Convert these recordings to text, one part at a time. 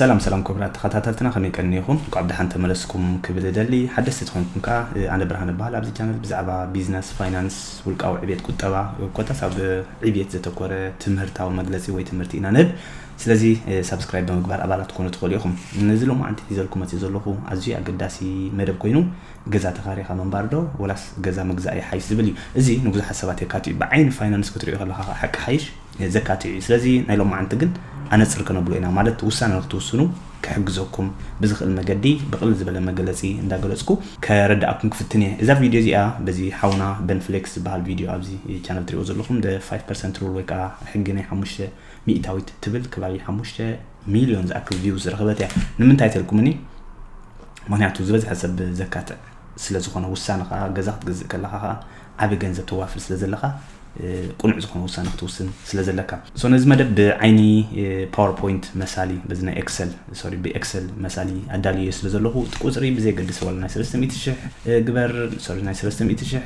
ሰላም ሰላም ክቡራት ተኸታተልትና፣ ከመይ ቀኒኹም? እንኳዕ ብደሓን ተመለስኩም ክብል እደሊ። ሓደስቲ ተኾንኩም ከኣ፣ ኣነ ብርሃን እበሃል። ኣብዚ ቻነል ብዛዕባ ቢዝነስ፣ ፋይናንስ፣ ውልቃዊ ዕቤት፣ ቁጠባ፣ ኮታስ ኣብ ዕቤት ዘተኮረ ትምህርታዊ መግለጺ ወይ ትምህርቲ ኢና ንህብ። ስለዚ ሳብስክራይብ ብምግባር ኣባላት ትኾኑ ትኽእሉ ኢኹም። ነዚ ሎማዓንቲ ሒዘልኩም መፅእ ዘለኹ ኣዝዩ ኣገዳሲ መደብ ኮይኑ፣ ገዛ ተኻሪኻ ምንባር ዶ ወላስ ገዛ ምግዛእ ይሓይሽ ዝብል እዩ። እዚ ንብዙሓት ሰባት የካትዕ እዩ። ብዓይኒ ፋይናንስ ክትሪኦ ከለኻ ከዓ ሓቂ ሓይሽ ዘካትዕ እዩ። ስለዚ ናይ ሎማዓንቲ ግን ኣነፅር ከነብሎ ኢና፣ ማለት ውሳነ ንክትውስኑ ክሕግዘኩም ብዝኽእል መገዲ ብቕልል ዝበለ መገለፂ እንዳገለፅኩ ከረዳእኩም ክፍትን እየ። እዛ ቪድዮ እዚኣ በዚ ሓውና በን ፍሌክስ ዝበሃል ቪድዮ ኣብዚ ቻነል ትሪኦ ዘለኹም the five percent rule ወይ ከዓ ሕጊ ናይ ሓሙሽተ ሚእታዊት ትብል ከባቢ ሓሙሽተ ሚልዮን ዝኣክል ቪው ዝረኸበት እያ። ንምንታይ ተልኩምኒ? ምክንያቱ ዝበዝሐ ሰብ ዘካትዕ ስለ ዝኾነ፣ ውሳነ ከዓ ገዛ ክትገዝእ ከለኻ ከዓ ዓቢ ገንዘብ ተዋፍር ስለ ዘለኻ፣ እ፣ ቅኑዕ ዝኾነ ውሳነ ክትውስን ስለ ዘለካ። ሶ ነዚ መደብ ብዓይኒ፣ እ፣ ፓወርፖይንት መሳሊ፣ በዚ ናይ ኤክሰል፣ ሶሪ፣ ብኤክሰል መሳሊ ኣዳልዮ ስለ ዘለኹ፣ እቲ ቁፅሪ ብዘየገድስ ዋላ ናይ ሰለስተ ሚእቲ ሽሕ፣ እ፣ ግበር፣ ሶሪ፣ ናይ ሰለስተ ሚእቲ ሽሕ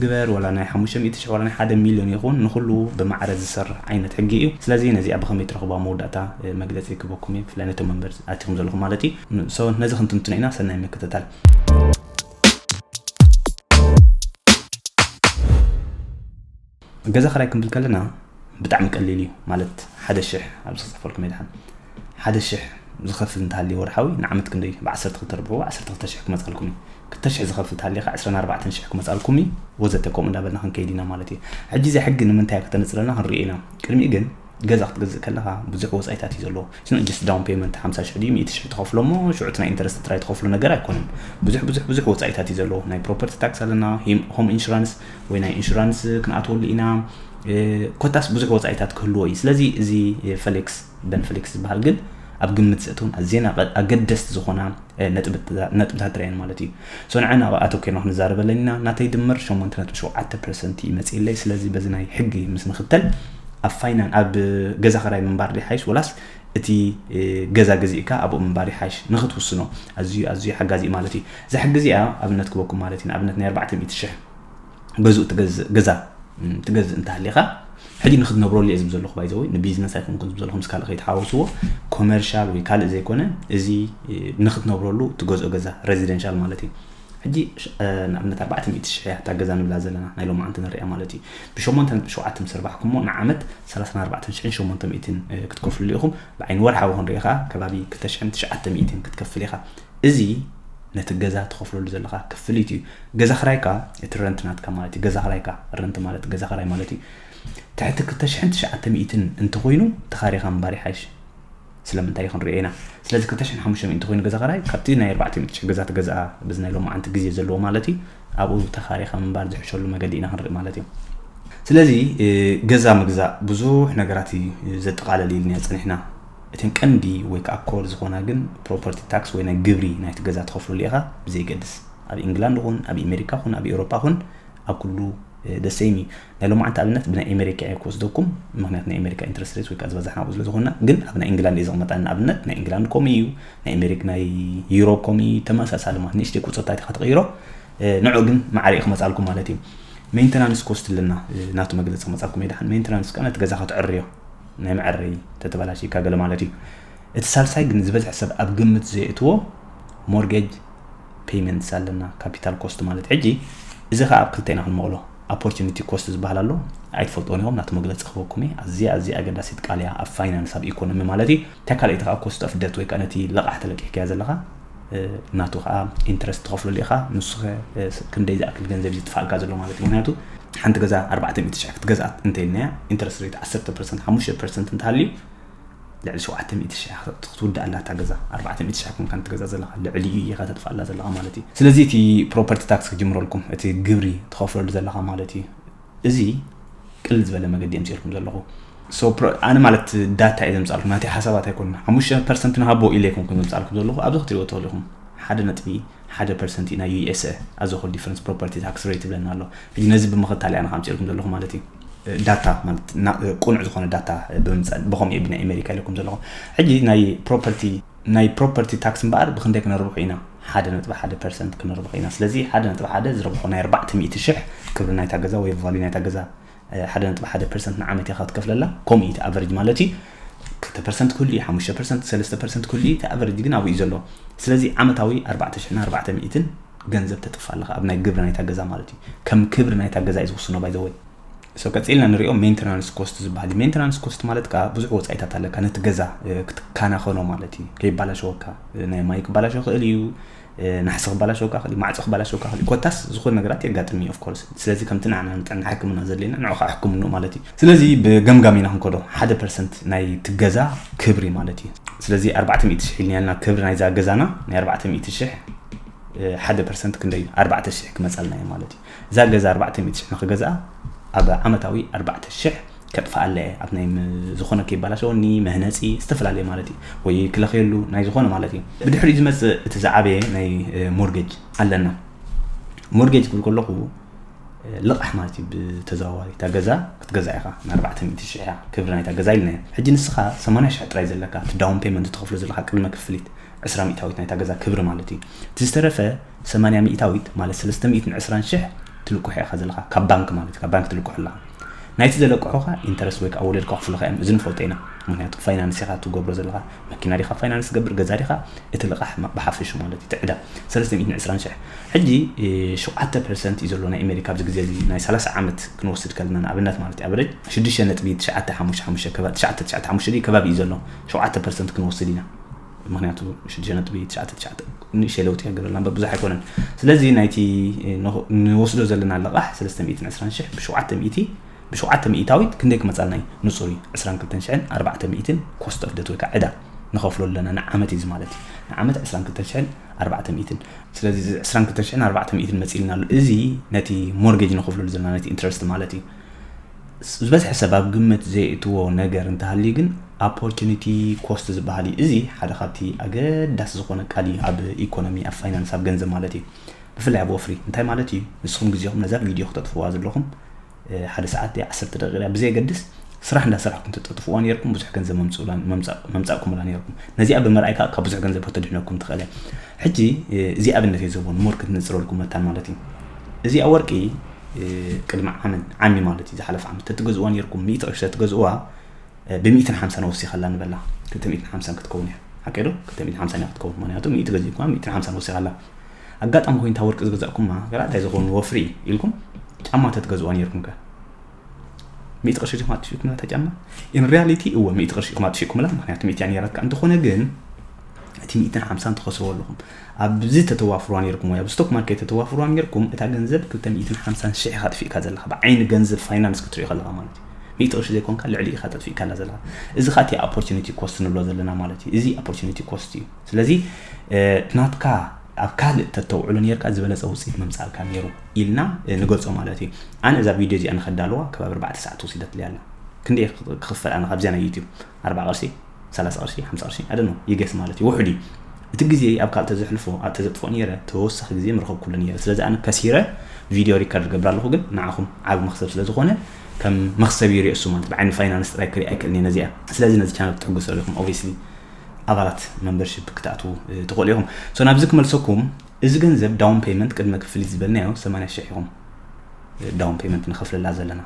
ግበር፣ ዋላ ናይ ሓሙሽተ ሚእቲ ሽሕ፣ ዋላ ናይ ሓደ ሚልዮን ይኹን፣ ንኹሉ ብማዕረ ዝሰርሕ ዓይነት ሕጊ እዩ። ስለዚ ነዚኣ ብኸመይ ትረኽቧ መወዳእታ፣ እ፣ መግለጺ ክበኩም እየ፣ ብፍላይ ነቶም መንበር ኣቲኹም ዘለኹም ማለት እዩ። ሶ ነዚ ክንትንትኖ ኢና፣ ሰናይ ምክትታል። ገዛ ክራይ ክንብል ከለና ብጣዕሚ ቀሊል እዩ፣ ማለት ሓደ ሽሕ ኣብዚ ክጽሕፈልኩም እየ ድሓን። ሓደ ሽሕ ዝኸፍል እንተሃልዩ ወርሓዊ ንዓመት ክንደይ? ብዓሰርተ ክልተ ርብሕኡ ዓሰርተ ክልተ ሽሕ ክመጻልኩም እዩ። ክልተ ሽሕ ዝኸፍል እንተሃልዩ ከዓ ዕስራን ኣርባዕተን ሽሕ ክመጻልኩም እዩ፣ ወዘተ ከምኡ እንዳበልና ክንከይድ ኢና ማለት እዩ። ሕጂ እዚ ሕጊ ንምንታይ ከተነጽረልና ክንሪኦ ኢና። ቅድሚኡ ግን ገዛ ክትገዝእ ከለኻ ብዙሕ ወጻኢታት እዩ ዘለዎ። It's not just down payment ሓምሳ ሽሕ ድዩ ሚእቲ ሽሕ ትኸፍሎ እሞ ሽዑ እቲ ናይ ኢንተረስት ጥራይ ትኸፍሎ ነገር ኣይኮነን። ብዙሕ ብዙሕ ብዙሕ ወጻኢታት እዩ ዘለዎ። ናይ ፕሮፐርቲ ታክስ ኣለና፣ ሂም-፣ ሆም ኢንሹራንስ ወይ ናይ ኢንሹራንስ ክንኣትወሉ ኢና። እ፣ ኮታስ ብዙሕ ወጻኢታት ክህልዎ እዩ። ስለዚ እዚ፣ እ፣ ፈሌክስ፣ በን ፈሌክስ ዝበሃል ግን ኣብ ግምት ዘእትውን ኣዝየን ኣቐ-፣ ኣገደስቲ ዝኾና፣ እ፣ ነጥብታ-፣ ነጥብታት ጥራይ እየን ማለት እዩ። ሶ ንዐ ናብኣ ኣተኲርና ክንዛረበለን ኢና። ናተይ ድምር ሸሞንተ ነጥቢ ሸውዓተ ፐርሰንት እዩ መጺእለይ። ስለዚ በዚ ናይ ሕጊ ምስ ንኽተል ኣብ ፋይናን-፣ ኣብ ገዛ ኸራይ ምንባር ድዩ ሓይሽ ወላስ እቲ፣ እ፣ ገዛ ገዚእካ ኣብኡ ምንባር ይሓይሽ ንኽትውስኖ ኣዝዩ፣ ኣዝዩ ሓጋዚ እዩ ማለት እዩ። እዛ ሕጊ እዚኣ ኣብነት ክበኩም ማለት እዩ። ንኣብነት ናይ ኣርባዕተ ሚእቲ ሽሕ ገዝኡ ትገዝእ፣ ገዛ፣ ም፣ ትገዝእ እንተሃሊኻ፣ ሕጂ ንኽትነብረሉ እየ ዝብል ዘለኹ፣ ባይ ዘ ወይ፣ ንቢዝነስ ኣይኮንኩን ዝብል ዘለኹ፣ ምስ ካልእ ከይትሓዋውስዎ፣ ኮመርሻል ወይ ካልእ ዘይኮነ፣ እዚ፣ እ፣ ንኽትነብረሉ ትገዝኦ ገዛ፣ ሬዚደንሻል ማለት እዩ። ሕጂ፣ ሽ-፣ እ፣ ንኣብነት ኣርባዕተ ሚእቲ ሽሕ እያ እታ ገዛ ንብላ ዘለና፣ ናይ ሎማዓንቲ ንሪኣ ማለት እዩ። ብሸሞንተ ነጥቢ ሸውዓተ ምስ ርባሕኩሞ፣ ንዓመት ሰላሳን ኣርባዕተን ሽሕን ሸሞንተ ሚእትን፣ እ፣ ክትከፍልሉ ኢኹም። ብዓይኒ ወርሓዊ ክንሪኦ ከኣ፣ ከባቢ ክልተ ሽሕን ትሽዓተ ሚእትን ክትከፍል ኢኻ። እዚ ነቲ ገዛ ትኸፍለሉ ዘለኻ ክፍሊት እዩ። ገዛ ክራይካ እቲ ረንት ናትካ ማለት እዩ። ገዛ ክራይካ፣ ረንት ማለት ገዛ ክራይ ማለት እዩ። ትሕቲ ክልተ ሽሕን ትሽዓተ ሚእትን እንተኾይኑ ተኻሪኻ ምንባር ይሓይሽ። ስለምንታይ ክንሪኦ ኢና። ስለዚ ክልተ ሽሕን ሓሙሽተ ሚእትን እንተኾይኑ ገዛ ክራይ፣ ካብቲ ናይ ኣርባዕተ ሚእቲ ሽሕ ገዛ ትገዝኣ፣ በዚ ናይ ሎማዓንቲ ግዜ ዘለዎ ማለት እዩ፣ ኣብኡ ተኻሪኻ ምንባር ዝሕሸሉ መገዲ ኢና ክንርኢ ማለት እዩ። ስለዚ፣ እ፣ ገዛ ምግዛእ ብዙሕ ነገራት እዩ ዘጠቓለል ኢልና ጸኒሕና። እተን ቀንዲ ወይ ከዓ ኮር ዝኾና ግን ፕሮፐርቲ ታክስ ወይ ናይ ግብሪ ናይቲ ገዛ ትኸፍለሉ ኢኻ ብዘይገድስ። ኣብ ኢንግላንድ ኹን፣ ኣብ ኣሜሪካ ኹን፣ ኣብ ኤውሮጳ ኹን፣ ኣብ ኩሉ፣ እ፣ ደሰይም እዩ። ናይ ሎማዓንቲ ኣብነት ብናይ ኣሜሪካ እየ ክወስደኩም፣ ምኽንያቱ ናይ ኣሜሪካ ኢንትረስት ሬት ወይ ከዓ ዝበዛሕና ኣብኡ ስለ ዝኾንና፣ ግን ኣብ ናይ ኢንግላንድ እየ ዘቕመጣ። ንኣብነት ናይ ኢንግላንድ ከምኡ እዩ፣ ናይ ኣሜሪካ፣ ናይ ዩሮፕ ከምኡ እዩ፣ ተመሳሳሊ ማለት ንእሽተይ ቁፅርታት ኢኻ ትቕይሮ። እ፣ ንዑ ግን ማዕረ እዩ ክመፃልኩም ማለት እዩ። ሜንተናንስ ኮስት ኣለና፣ እ፣ ናቱ መግለፂ ክመፃልኩም እየ። ደሓን ሜንተናንስ ከዓ ነቲ ገዛ ከተዕርዮ፣ ናይ መዐረይ ተተበላሽካ ገለ ማለት እዩ። እቲ ሳልሳይ ግን ዝበዝሐ ሰብ ኣብ ግምት ዘየእትዎ ሞርጌጅ ፔይመንትስ ኣለና፣ ካፒታል ኮስት ማለት። ሕጂ እዚ ከዓ ኣብ ክልተ ኢና ክንመቕሎ። ኦፖርቹኒቲ ኮስት ዝበሃል ኣሎ፣ ኣይትፈልጥዎን ኢኹም፣ ናቱ መግለፂ ክህበኩም እየ። ኣዝያ፣ ኣዝያ ኣገዳሲት ቃል እያ ኣብ ፋይናንስ፣ ኣብ ኢኮኖሚ ማለት እዩ። እታ ካልኣይቲ ከዓ ኮስት ኦፍ ደት ወይ ከዓ ነቲ ለቓሕ ተለቂሕካዮ ዘለኻ፣ እ፣ ናቱ ከዓ ኢንትረስት ትኸፍለሉ ኢኻ። ንሱ ኸ፣ እ፣ ስ-፣ ክንደይ ዝኣክል ገንዘብ እዩ ዝጥፋእካ ዘሎ ማለት እዩ። ምኽንያቱ ሓንቲ ገዛ ኣርባዕተ ሚእቲ ሽሕ ክትገዝኣ እንተኢልናያ፣ ኢንትረስት ሬት ዓሰርተ ፐርሰንት፣ ሓሙሽተ ፐርሰንት እንተሃልዩ፣ ልዕሊ ሸውዓተ ሚእቲ ሽሕ ክትውዳእ ኣላ እታ ገዛ። ኣርባዕተ ሚእቲ ሽሕ ኮንካ እትገዛ ዘለኻ፣ ልዕሊኡ ኢኻ ተጥፋኣላ ዘለኻ ማለት እዩ። ስለዚ እቲ ፕሮፐርቲ ታክስ ክጅምረልኩም፣ እቲ ግብሪ ትኸፍለሉ ዘለኻ ማለት እዩ። እዚ ቅልል ዝበለ መገዲ የምፅኤልኩም ዘለኹ። ሶ ፕሮ-፣ ኣነ ማለት ዳታ እየ ዘምፃልኩም፣ ናተይ ሓሳባት ኣይኮኑን። ሓሙሽተ ፐርሰንት ንሃቦ ኢለ ኣይኮንኩን ዘምፃልኩም ዘለኹ፣ ኣብዚ ክትሪኦ ትኽእሉ ኢኹም። ሓደ ነጥቢ ሓደ ፐርሰንት እዩ ናይ ዩ ኤስ ኤ፣ as a whole difference property tax rate ይብለና ኣሎ። ሕጂ ነዚ ብምኽታል እየ ኣነ ከምፅኤልኩም ዘለኹ ማለት እዩ። ዳታ ማለት ና-፣ ቅኑዕ ዝኾነ ዳታ ብምምፃእ፣ ብኸምኡ እየ ብናይ ኣሜሪካ ኢለኩም ዘለኹ። ሕጂ ናይ ፕሮፐርቲ፣ ናይ ፕሮፐርቲ ታክስ እምበኣር ብክንደይ ክነርብሑ ኢና? ሓደ ነጥቢ ሓደ ፐርሰንት ክነርብሑ ኢና። ስለዚ ሓደ ነጥቢ ሓደ ዝረብሖ ናይ ኣርባዕተ ሚእቲ ሽሕ ክብሪ ናይታ ገዛ ወይ ቫልዩ ናይታ ገዛ፣ እ፣ ሓደ ነጥቢ ሓደ ፐርሰንት ንዓመት ኢኻ ትከፍለላ። ከምኡ እዩ እቲ ኣቨሬጅ ማለት እዩ። ክልተ ፐርሰንት ክህሉ እዩ፣ ሓሙሽተ ፐርሰንት፣ ሰለስተ ፐርሰንት ክህሉ እዩ። እቲ ኣቨሬጅ ግን ኣብኡ እዩ ዘሎ። ስለዚ ዓመታዊ ኣርባዕተ ሽሕን ኣርባዕተ ሚእትን ገንዘብ ተጥፋ ኣለካ ኣብ ናይ ግብሪ ናይታ ገዛ ማለት እዩ። ከም ክብሪ ናይታ ገዛ እዩ ዝውስኖ ባይዘወይ። So ቀፂልና ንሪኦ ሜንተናንስ ኮስት ዝበሃል እዩ። ሜንተናንስ ኮስት ማለት ከዓ ብዙሕ ወፃኢታት ኣለካ ነቲ ገዛ ክትከናኸኖ ማለት እዩ። ከይባላሸወካ፣ ናይ ማይ ክባላሸው ክእል እዩ፣ ናሕሲ ክባላሸወካ ክእል እዩ፣ ማዕፆ ክባላሸወካ ክእል እዩ። ኮታስ ዝኾነ ነገራት የጋጥም እዩ ኦፍኮርስ። ስለዚ ከምቲ ንዓና ንጥዕና ሕክምና ዘድልየና ንዑ ከዓ ሕክምንኡ ማለት እዩ። ስለዚ ብገምጋም ኢና ክንከዶ። ሓደ ፐርሰንት ናይ ትገዛ ክብሪ ማለት እዩ። ስለዚ ኣርባዕተ ሚእቲ ሽሕ ኢልና ክብሪ ናይዛ ገዛና ናይ ኣርባዕተ ሚእቲ ሽሕ ሓደ ፐርሰንት ክንደይ እዩ? ኣርባዕተ ሽሕ ክመፀልና እዩ ማለት እዩ። እዛ ገዛ ኣርባዕተ ሚእቲ ሽሕ ንክገዝኣ ኣብ ዓመታዊ ኣርባዕተ ሽሕ ከጥፍኣለ እየ። ኣብ ናይ ም- ዝኾነ ከይባላሸወኒ መህነፂ ዝተፈላለየ ማለት እዩ። ወይ ክለኽየሉ ናይ ዝኾነ ማለት እዩ። ብድሕሪኡ ዝመፅእ እቲ ዝዓበየ ናይ ሞርጌጅ ኣለና። ሞርጌጅ ክብል ከለኹ ልቓሕ ማለት እዩ። ብተዘዋዋሪ እታ ገዛ ክትገዛ ኢኻ፣ ን ኣርባዕተ ሚእቲ ሽሕ እያ ክብሪ ናይታ ገዛ ኢልና። ሕጂ ንስኻ ሰማንያ ሽሕ ጥራይ ዘለካ፣ እቲ ዳውን ፔመንት ትኸፍሎ ዘለካ ቅድመ ክፍሊት ዕስራ ሚእታዊት ናይታ ገዛ ክብሪ ማለት እዩ። እቲ ዝተረፈ ሰማንያ ሚእታዊት ማለት ሰለስተ ሚእትን ዕስራን ሽሕ ትልቅሖ ኢኻ ዘለካ ካብ ባንክ ማለት እዩ። ካብ ባንክ ትልቅሖ ኣለካ። ናይቲ ዘለቅሖኻ ኢንተረስት ወይ ከዓ ወለድ ከኽፍሉኻ እዮም። እዚ ንፈልጦ ኢና። ምክንያቱ ፋይናንስ ኢኻ ትገብሮ ዘለኻ። መኪና ዲኻ ፋይናንስ ትገብር፣ ገዛ ዲኻ፣ እቲ ልቓሕ ማ- ብሓፈሹ ማለት እዩ፣ እቲ ዕዳ ሰለስተ ሚእትን ዕስራን ሽሕ። ሕጂ እ፣ ሸውዓተ ፐርሰንት እዩ ዘሎ ናይ ኣሜሪካ ኣብዚ ግዜ እዚ፣ ናይ ሰላሳ ዓመት ክንወስድ ከለና ንኣብነት ማለት እዩ። ኣቨሬጅ ሽዱሽተ ነጥቢ ትሽዓተ ሓሙሽተ ሓሙሽተ ከባ- ትሽዓተ ትሽዓተ ሓሙሽተ ድዩ ከባቢ እዩ ዘሎ። ሸውዓተ ፐርሰንት ክንወስድ ኢና። ምክንያቱ ሽዱሽተ ነጥቢ ትሽዓተ ትሽዓተ ንእሽተይ ለውጢ ይገብረልና እምበር ብዙሕ ኣይኮነን። ስለዚ ናይቲ እ፣ ንኽ- ንወስዶ ዘለና ልቓሕ ሰለስተ ሚእትን ዕስራን ሽሕ ብሸውዓተ ሚእቲ ብሸውዓተ ሚእታዊት ክንደይ ክመጻልና እዩ? ንጹር እዩ። ዕስራን ክልተን ሽሕን ኣርባዕተ ሚእትን ኮስት ኦፍ ደት ወይ ከዓ ዕዳ ንኸፍሎ ኣለና ንዓመት እዩ ማለት እዩ። ንዓመት ዕስራን ክልተን ሽሕን ኣርባዕተ ሚእትን። ስለዚ እዚ ዕስራን ክልተን ሽሕን ኣርባዕተ ሚእትን መጺልና ኣሎ። እዚ ነቲ ሞርጌጅ ንኸፍለሉ ዘለና ነቲ ኢንትረስት ማለት እዩ። ዝበዝሐ ሰብ ኣብ ግምት ዘየእትዎ ነገር እንተሃልዩ ግን ኦፖርቹኒቲ ኮስት ዝበሃል እዩ። እዚ ሓደ ካብቲ ኣገዳሲ ዝኾነ ቃል እዩ ኣብ ኢኮኖሚ፣ ኣብ ፋይናንስ፣ ኣብ ገንዘብ ማለት እዩ። ብፍላይ ኣብ ወፍሪ እንታይ ማለት እዩ? ንስኹም ግዜኹም ነዛ ቪድዮ ክተጥፍዋ ዘለኹም ሓደ ሰዓት ድያ ዓሰርተ ደቂቃ ድያ ብዘየገድስ ስራሕ እንዳሰራሕኩም ትጠጥፍዋ ነርኩም፣ ብዙሕ ገንዘብ መምጻእኩምላ ነርኩም። ነዚኣ ብምርኣይ ከዓ ካብ ብዙሕ ገንዘብ ከተድሕነኩም ትኽእል እያ። ሕጂ እዚ ኣብነት እየ ዝህቦ ንሞር ክትንፅረልኩም መታን ማለት እዩ። እዚኣ ወርቂ ቅድሚ ዓመት ዓሚ ማለት እዩ ዝሓለፈ ዓመት ተትገዝእዋ ነርኩም ሚእቲ ቅርሺ ተትገዝእዋ ብሚእትን ሓምሳን ወሲኸላ ንበላ ክልተ ሚእትን ሓምሳን ክትከውን እያ። ሓቀይ ዶ? ክልተ ሚእትን ሓምሳን እያ ክትከውን፣ ምክንያቱ ሚእቲ ገዚእኩማ ሚእትን ሓምሳን ወሲኻላ። ኣጋጣሚ ኮይንታ ወርቂ ዝገዛእኩማ ገላ እንታይ ዝኾኑ ወፍሪ ኢልኩም ጫማ ተትገዝእዋ ነርኩም ከ ሚእቲ ቅርሺ ዲኹም ኣጥፊእኩምላ እታ ጫማ? ኢን ሪያሊቲ እወ ሚእቲ ቅርሺ ኢኹም ኣጥፊእኩምላ፣ ምክንያቱ ሚእቲ እያ ነይራትካ። እንተኾነ ግን እቲ ሚእትን ሓምሳን ትኸስርዎ ኣለኹም። ኣብዚ ተተዋፍርዋ ነርኩም ወይ ኣብ ስቶክ ማርኬት ተተዋፍርዋ ነርኩም እታ ገንዘብ ክልተ ሚእትን ሓምሳን ሽሕ ኢኻ ኣጥፊእካ ዘለኻ ብዓይኒ ገንዘብ ፋይናንስ ክትሪኦ ከለኻ ማለት እዩ። ሚእቲ ቅርሺ ዘይኮንካ ልዕሊ ኢኻ ተጥፊእካላ ዘለኻ። እዚ ኻቲ ኦፖርቹኒቲ ኮስት ንብሎ ዘለና ማለት እዩ። እዚ ኦፖርቹኒቲ ኮስት እዩ። ስለዚ ናትካ ኣብ ካልእ ተተውዕሎ ነርካ ዝበለፀ ውፅኢት መምፃእልካ ነይሩ ኢልና ንገልፆ ማለት እዩ። ኣነ እዛ ቪድዮ እዚኣ ንኸዳልዋ ከባቢ ኣርባዕተ ሰዓት ወሲደትለይ ኣላ። ክንደይ ክኽፈል ኣነ ካብዚኣ ናይ ዩቲዩብ ኣርባ ቅርሺ ሰላሳ ቅርሺ ሓምሳ ቅርሺ ኣደኖ ይገስ ማለት እዩ። ውሑድ እዩ። እቲ ግዜ ኣብ ካልእ ተዘሕልፎ ኣብ ተዘጥፎ ነይረ ተወሳኺ ግዜ ምረኸብኩሉ ነይረ። ስለዚ ኣነ ከሲረ ቪድዮ ሪከርድ ገብር ኣለኹ፣ ግን ንዓኹም ዓቢ መኽሰብ ስለ ዝኾነ ከም መኽሰብ ይሪኦ እሱ ማለት ብዓይኒ ፋይናንስ ጥራይ ክርኢ ኣይክእልን እየ ነዚኣ። ስለዚ ነዚ ቻነል ክትሕግዙ ኢኹም ኦብቪስሊ ኣባላት መምበርሺፕ ክትኣትዉ ትኽእሉ ኢኹም። ሶ ናብዚ ክመልሰኩም፣ እዚ ገንዘብ ዳውን ፔመንት ቅድመ ክፍሊት ዝበልናዮ ሰማንያ ሽሕ ኢኹም ዳውን ፔመንት ንኸፍለላ ዘለና።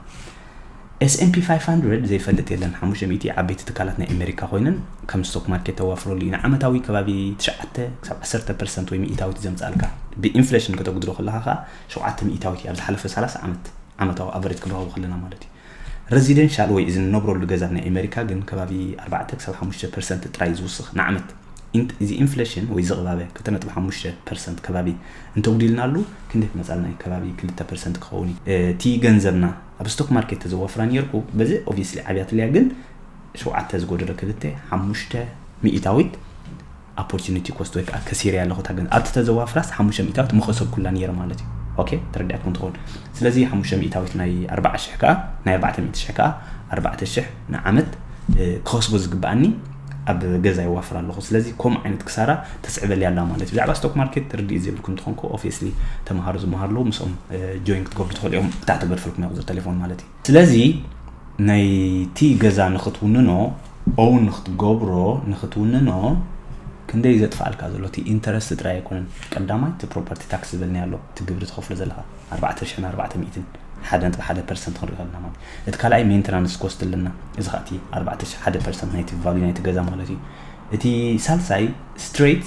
S&P five hundred ዘይፈልጥ የለን። ሓሙሽተ ሚእቲ ዓበይቲ ትካላት ናይ ኣሜሪካ ኮይነን ከም ስቶክ ማርኬት ተዋፍረሉ ኢና። ዓመታዊ ከባቢ ትሽዓተ ክሳብ ዓሰርተ ፐርሰንት ወይ ሚእታዊት ዘምፃልካ። ብኢንፍሌሽን ከተጉድሎ ከለካ ከዓ ሸውዓተ ሚእታዊት እያ ኣብ ዝሓለፈ ሰላሳ ዓመት ዓመታዊ ኣቨሬጅ ክንረኽቦ ከለና ማለት እዩ። ረዚደንሻል ወይ እዚ ንነብረሉ ገዛ ናይ ኣሜሪካ ግን ከባቢ ኣርባዕተ ክሳብ ሓሙሽተ ፐርሰንት ጥራይ ዝውስኽ ንዓመት። እዚ ኢንፍሌሽን ወይ ዝቕባበ ክልተ ነጥቢ ሓሙሽተ ፐርሰንት ከባቢ እንተጉዲልናሉ ክንደይ ክመፃልና እዩ? ከባቢ ክልተ ፐርሰንት ክኸውን እዩ። እቲ ገንዘብና ኣብ ስቶክ ማርኬት ተዘዋፍራ ነርኩ በዚ ኦብቪስሊ ዓብያትለያ ግን ሸውዓተ ዝጎደለ ክልተ ሓሙሽተ ሚእታዊት ኦፖርቹኒቲ ኮስት ወይ ከዓ ከሲረ ኣለኹ እታ ገንዘብ ኣብቲ ተዘዋፍራስ ሓሙሽተ ሚእታዊት ምኸሰብኩላ ነይረ ማለት እዩ። ኦኬ ተረዲኣትኩም ትኸውን። ስለዚ ሓሙሽተ ሚእታዊት ናይ ኣርባዓ ሽሕ ከዓ ናይ ኣርባዕተ ሚእቲ ሽሕ ከዓ ኣርባዕተ ሽሕ ንዓመት ክኸስቦ ዝግብኣኒ ኣብ ገዛ ይዋፍር ኣለኹ። ስለዚ ከምኡ ዓይነት ክሳራ ተስዕበሊ ኣላ ማለት እዩ። ብዛዕባ ስቶክ ማርኬት ርድኢት ዘይብልኩም ትኾንኩ ኦብቪየስሊ ተምሃሩ ዝመሃሩ ኣለዉ ምስኦም ጆይን ክትገብሩ ትኽእሉ እዮም። ብታሕቲ ገድፈልኩም ያ ቁፅሪ ቴሌፎን ማለት እዩ። ስለዚ ናይቲ ገዛ ንክትውንኖ ኦውን ንክትገብሮ ንክትውንኖ ክንደይ ዘጥፍኣልካ ዘሎ እቲ ኢንተረስት ጥራይ ኣይኮነን። ቀዳማይ እቲ ፕሮፐርቲ ታክስ ዝበልኒ ኣሎ እቲ ግብሪ ትኸፍሎ ዘለካ ኣርባዕተ ሽሕን ኣርባዕተ ሚእትን ሓደ ነጥቢ ሓደ ፐርሰንት ክንሪኦ ከለና ማለት እዩ። እቲ ካልኣይ ሜንተናንስ ኮስት ኣለና። እዚ ከዓ እቲ ኣርባዕተ ሽሕ ሓደ ፐርሰንት ናይቲ ቫልዩ ናይቲ ገዛ ማለት እዩ። እቲ ሳልሳይ ስትሬት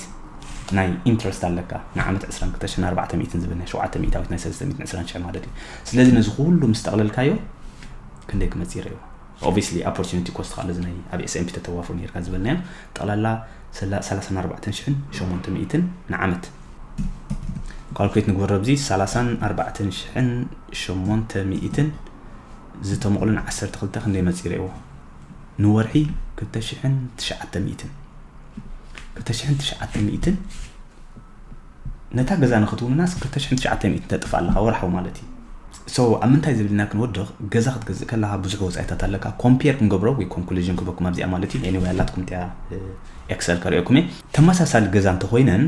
ናይ ኢንትረስት ኣለካ። ንዓመት ዕስራን ክልተ ሽሕን ኣርባዕተ ሚእትን ዝብል ናይ ሸውዓተ ሚእታዊት ናይ ሰለስተ ሚእትን ዕስራን ሽሕ ማለት እዩ። ስለዚ ነዚ ኩሉ ምስ ጠቕለልካዮ ክንደይ ክመጽእ ይረእዮ። ኦብቪስሊ ኦፖርቹኒቲ ኮስት ከዓ እዚ ናይ ኣብ ኤስኤምፒ ተተዋፍሩ ነርካ ዝበልናዮ ጠቕላላ ሰላ- ሰላሳን ኣርባዕተን ሽሕን ሸሞንተ ሚእትን ንዓመት ካልኩሌት ንግበሮ። ኣብዚ ሰላሳን ኣርባዕተን ሽሕን ሸሞንተ ሚእትን ዝተመቕሉ ንዓሰርተ ክልተ ክንደይ መጽእ ይረእዎ። ንወርሒ ክልተ ሽሕን ትሽዓተ ሚእትን ክልተ ሽሕን ትሽዓተ ሚእትን ነታ ገዛ ንክትውንናስ ክልተ ሽሕን ትሽዓተ ሚእትን ተጥፍ ኣለካ ወርሓዊ ማለት እዩ። So ኣብ ምንታይ ዝብልና ክንወድቕ? ገዛ ክትገዝእ ከለካ ብዙሕ ወፃኢታት ኣለካ። ኮምፔር ክንገብሮ ወይ ኮንክሉዥን ክበኩም ኣብዚኣ ማለት እዩ። ኤኒወይ ኣላትኩም እቲኣ ኤክሰል ከርእየኩም እየ። ተመሳሳሊ ገዛ እንተኮይነን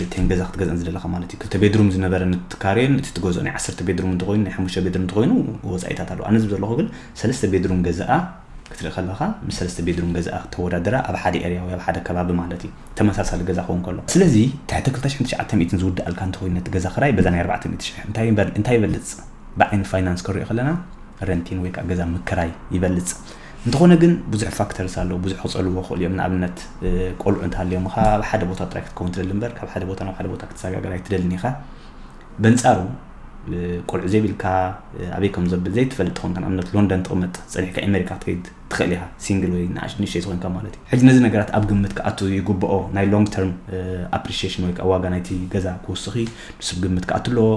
እተን ገዛ ክትገዝአን ዝደለካ ማለት እዩ። ክልተ ቤድሩም ዝነበረ ንትካርየን እቲ ትገዝኦ ናይ ዓሰርተ ቤድሩም እንተኮይኑ ናይ ሓሙሽተ ቤድሩም እንተኮይኑ ወፃኢታት ኣለዎ። ኣነ ዝብ ዘለኹ ግን ሰለስተ ቤድሩም ገዛኣ ክትርኢ ከለካ ምስ ሰለስተ ቤድሩም ገዛኣ ተወዳደራ ኣብ ሓደ ኤርያ ወይ ኣብ ሓደ ከባቢ ማለት እዩ። ተመሳሳሊ ገዛ ክኸውን ከሎ ስለዚ ትሕቲ ክልተ ሽሕን ትሽዓተ ሚእትን ዝውድኣልካ እንተኮይኑ ነቲ ገዛ ክራይ በዛ ናይ ኣርባዕተ ሚእቲ ሽሕ እንታይ ይበል- እንታይ ይበልፅ? ብዓይኒ ፋይናንስ ከሪኦ ከለና ረንቲን ወይ ከዓ ገዛ ምክራይ ይበልፅ። እንተኾነ ግን ብዙሕ ፋክተርስ ኣለዉ ብዙሕ ክፀልዎ ክኽእሉ እዮም። ንኣብነት ቆልዑ እንተሃልዮም ካብ ሓደ ቦታ ጥራይ ክትከውን ትደሊ እምበር ካብ ሓደ ቦታ ናብ ሓደ ቦታ ክትሰጋገር ኣይትደልን ኢኻ። በንፃሩ ቆልዑ ዘይብልካ ኣበይ ከም ዘብል ዘይትፈልጥ ትኾንካ ንኣብነት ሎንደን ትቕመጥ ፀኒሕካ ኣሜሪካ ክትከይድ ትኽእል ኢኻ ሲንግል ወይ ንእሽተይ ዝኾንካ ማለት እዩ። ሕጂ ነዚ ነገራት ኣብ ግምት ክኣቱ ይግብኦ ናይ ሎንግ ተርም ኣፕሪሽሽን ወይ ከዓ ዋጋ ናይቲ ገዛ ክውስኺ ንሱ ግምት ክኣቱ ኣለዎ።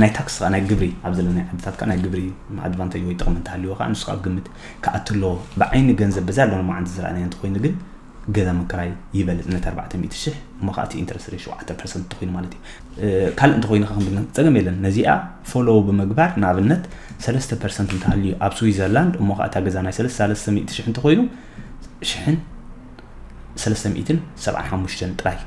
ናይ ታክስ ከዓ ናይ ግብሪ ኣብ ዘለና ዓድታት ከዓ ናይ ግብሪ ኣድቫንቴጅ ወይ ጥቕሚ እንተሃልዎ ከዓ ንሱ ኣብ ግምት ክኣቱ ኣለዎ። ብዓይኒ ገንዘብ በዛ ኣለና መዓንቲ ዝረኣናዮ እንተኮይኑ ግን ገዛ ምክራይ ይበልፅ ነቲ ኣርባዕተ ሚእቲ ሽሕ እሞ ከዓ እቲ ኢንትረስት ሬት ሸውዓተ ፐርሰንት እንተኮይኑ ማለት እዩ። ካልእ እንተኮይኑ ከዓ ክንብል ፀገም የለን። ነዚኣ ፎሎው ብምግባር ንኣብነት ሰለስተ ፐርሰንት እንተሃልዩ ኣብ ስዊዘርላንድ እሞ ከዓ እታ ገዛ ናይ ሰለስተ ሚእቲ ሽሕ እንተኮይኑ ሽሕን ሰለስተ ሚእትን ሰብዓን ሓሙሽተን ጥራይ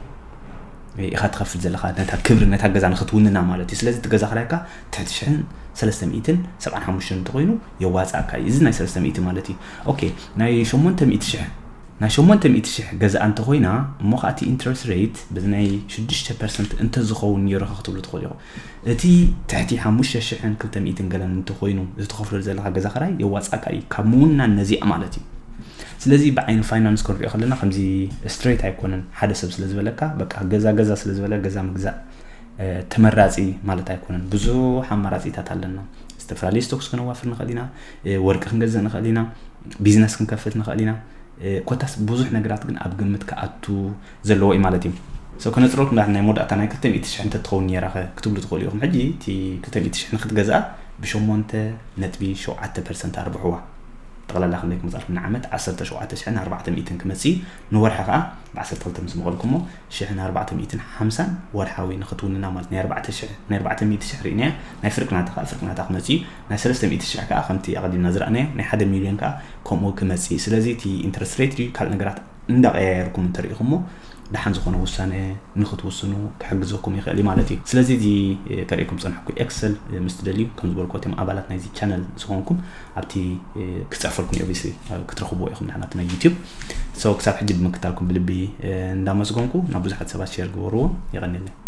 ኢኻ ትኸፍል ዘለካ ነታ ክብሪ ነታ ገዛ ንክትውንና ማለት እዩ። ስለዚ እቲ ገዛ ክራይካ ትሕቲ ሽሕን ሰለስተ ሚእትን ሰብዓን ሓሙሽተን እንተኮይኑ የዋፅኣካ እዩ። እዚ ናይ ሰለስተ ሚእቲ ማለት እዩ። ኦኬ ናይ ሸሞንተ ሚእቲ ሽሕ ናይ ሸሞንተ ሚእቲ ሽሕ ገዛኣ እንተኮይና እሞ ከዓ እቲ ኢንትረስት ሬት በዚ ናይ ሽዱሽተ ፐርሰንት እንተዝኸውን ነይሩ ክትብሉ ትኽእሉ ኢኹም። እቲ ትሕቲ ሓሙሽተ ሽሕን ክልተ ሚእትን ገለን እንተኮይኑ እዚ ትኸፍሎ ዘለካ ገዛ ክራይ የዋፅኣካ እዩ ካብ ምውናን ነዚኣ ማለት እዩ። ስለዚ ብዓይኒ ፋይናንስ ክንሪኦ ከለና ከምዚ ስትሬት ኣይኮነን። ሓደ ሰብ ስለ ዝበለካ በቃ ገዛ ገዛ ስለ ዝበለ ገዛ ምግዛእ ተመራፂ ማለት ኣይኮነን። ብዙሕ ኣማራፂታት ኣለና። ዝተፈላለዩ ስቶክስ ከነዋፍር ንኽእል ኢና፣ ወርቂ ክንገዝእ ንኽእል ኢና፣ ቢዝነስ ክንከፍት ንኽእል ኢና። ኮታስ ብዙሕ ነገራት ግን ኣብ ግምት ክኣቱ ዘለዎ እዩ ማለት እዩ። So ከነፅረልኩም ዳ ናይ መወዳእታ ናይ ክልተ ሚእቲ ሽሕ እንተትኸውን ነይራ ኸ ክትብሉ ትኽእሉ ኢኹም። ሕጂ እቲ ክልተ ሚእቲ ሽሕ ንክትገዝኣ ብሸሞንተ ነጥቢ ሸውዓተ ፐርሰንት ኣርብሕዋ። ጠቕላላ ክንደይ ክመፃልኩም ንዓመት ዓሰርተ ሸውዓተ ሽሕን ኣርባዕተ ሚእትን ክመፅእ እዩ። ንወርሒ ከዓ ብ ዓሰርተ ክልተ ምስ መቐልኩሞ ሽሕን ኣርባዕተ ሚእትን ሓምሳን ወርሓዊ ንክትውንና ማለት ናይ ኣርባዕተ ሽሕ ናይ ኣርባዕተ ሚእቲ ሽሕ ርኢናያ ናይ ፍርቂ ናታ ከዓ ፍርቂ ናታ ክመፅእ እዩ። ናይ ሰለስተ ሚእቲ ሽሕ ከዓ ከምቲ ኣቐዲምና ዝረኣናዮ ናይ ሓደ ሚልዮን ከዓ ከምኡ ክመፅእ እዩ። ስለዚ እቲ ኢንትረስት ሬት ድዩ ካልእ ነገራት እንዳቀያየርኩም እንተሪኢኹሞ ደሓን ዝኾነ ውሳነ ንክትውስኑ ክሕግዘኩም ይኽእል እዩ ማለት እዩ። ስለዚ እዚ ከርእየኩም ዝፀናሕኩ ኤክሰል ምስ ትደልዩ ከም ዝበልኩ እቶም ኣባላት ናይዚ ቻነል ዝኾንኩም ኣብቲ ክፅሕፈልኩም እዩ ኦብቪስሊ ክትረኽብዎ ኢኹም ንሕና ናይ ዩቲዩብ። So ክሳብ ሕጂ ብምክታልኩም ብልቢ እንዳመስገንኩ ናብ ብዙሓት ሰባት ሼር ግበርዎ። የቐንየለይ።